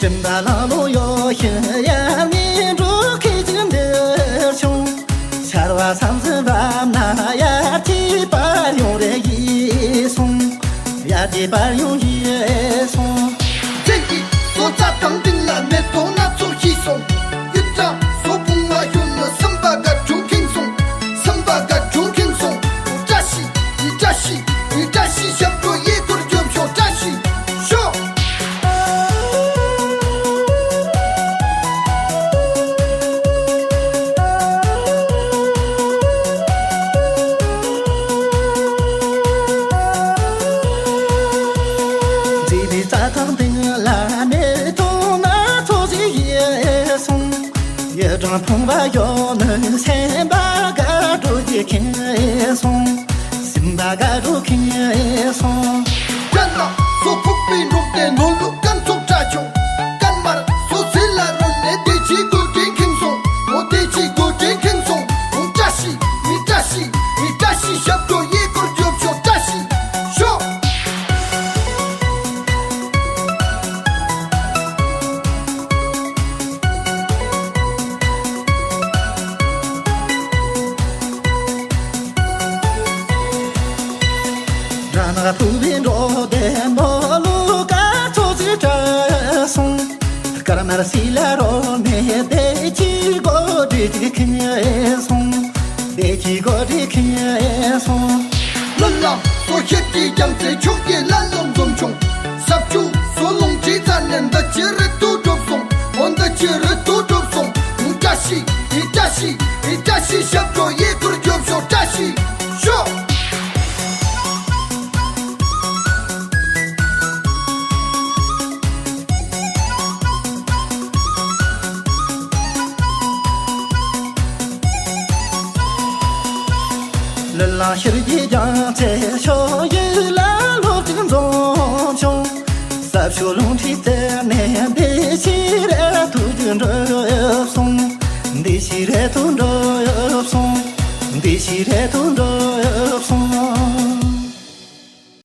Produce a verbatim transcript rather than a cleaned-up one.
སྤྲིན་པ་ལྷང་ལྷོང་གཡོ་ཞིང་ཡར་ངོའི་འབྲོག་ཁྱིམ་གྱི་འདིར་བྱུང་། ཆར་བ་མཚམས་སུ་བབས་ན་ཡར་ཐོན་པར་ཡོང་རེ་ཡིས་སོང་། ཡར་ཐོན་པར་ཡོང་ཡིས་སོང་། བཙན་གྱི་སོ་རྩ་དང་སྟེང་ལ་མེ་ཏོག་སྣ་ཚོགས་ཤིག་སོང་། གཡུ་སྦྲང་སོ་བུང་བ་གཞོན་ནུ་སེམས་པ་དགའ་སྤྲོ་ཁེངས་སོང་། སེམས་པ་དགའ་སྤྲོ་ཁེངས་སོང་། བཀྲ་ཤིས། བཀྲ་ཤིས། བཀྲ་ཤིས་ཞབས་བྲོ་ཡི་སྐོར་བརྗོད་ཤོག་བཀྲ་ཤིས་ཤོག་མཛེས་པའི་རྩྭ་ཐང་སྟེང་ལ་མེ་ཏོག་སྣ་ཚོགས་ཤིག་ཡིས་སོང་། གཡུ་སྦྲང་ཕོངས་པ་གཞོན་ནུ་སེམས་པ་དགའ་སྤྲོ་ཞིག་ཁེངས་སོང་། སེམས་པ་དགའ་སྤྲོ་ཁེངས་སོང་། རྒྱ་ནག་སོ་ཕུག་པའི་འབྲོག་སྡེ་ནོར་ལུག་སྐམ་ཚོགས་བཀྲ་ཆོག་སྐར་མར་སོ་སེ་ལ་རོལ་ནས་བདེ་སྐྱིད་སྒོ་འདྲེན་ཁེངས་སོང་། འོ་བདེ་སྐྱིད་སྒོ་འདྲེན་ཁེངས་སོང་། འོ་བཀྲ་ཤིས། མི་བཀྲ་ཤིས། མི་བཀྲ་ཤིས་ཞབས་བྲོ་ཡི་སྐོར་བརྗོད་ཤོག་བཀྲ་ཤིས་ཤོག་ར་ནག་ཕུག་པའི་འབྲོག་སྡེ་ནོར་ལུག་སྐམ་ཚོགས་ཤིག་བཀྲ་སོང་། སྐར་མར་སིལ་ལ་རོལ་ནས་བདེ་སྐྱིད་སྒོ་འདྲེན་ཅིག་ཁེངས་སོང་། བདེ་སྐྱིད་སྒོ་འདྲེན་ཁེངས་སོང་། ལུ་ལ་སོ་ཤེད་ཀྱི་རྒྱ་མཚོའི་ཕྱོགས་ཀྱི་ལ་ལོ་འཛོམས་བྱུང་། ས་བཅུ་སོ་ལུང་གྲིའི་རྩ་ནས་འདི་ཕྱི་རུ་ཏུ་གྲུབ་སོང་། འོ་འདི་ཕྱི་རུ་ཏུ་གྲུབ་སོང་། བཀྲ་ཤིས། བཀྲ་ཤིས། བཀྲ་ཤིས་ཞབས་བྲོ་ཡི་སྐོར་བརྗོད་ཤོག་བཀྲ་ཤིས་ཤོག་ལི་ལང་ཤར་གྱི་རྒྱ་མཚོའི་ཕྱོགས་ཡུལ་ལ་ལྷོ་ཅིག་འཛོམས་བྱུང་། ས་ཕྱོགས་ལུང་ཁྲིའི་རྩེ་ནས་འདི་ཕྱི་རུ་ཏུ་གྲུབ་སོང་། འདི་ཕྱི་རུ་ཏུ་གྲུབ་སོང་། འདི་ཕྱི་རུ་ཏུ་གྲུབ་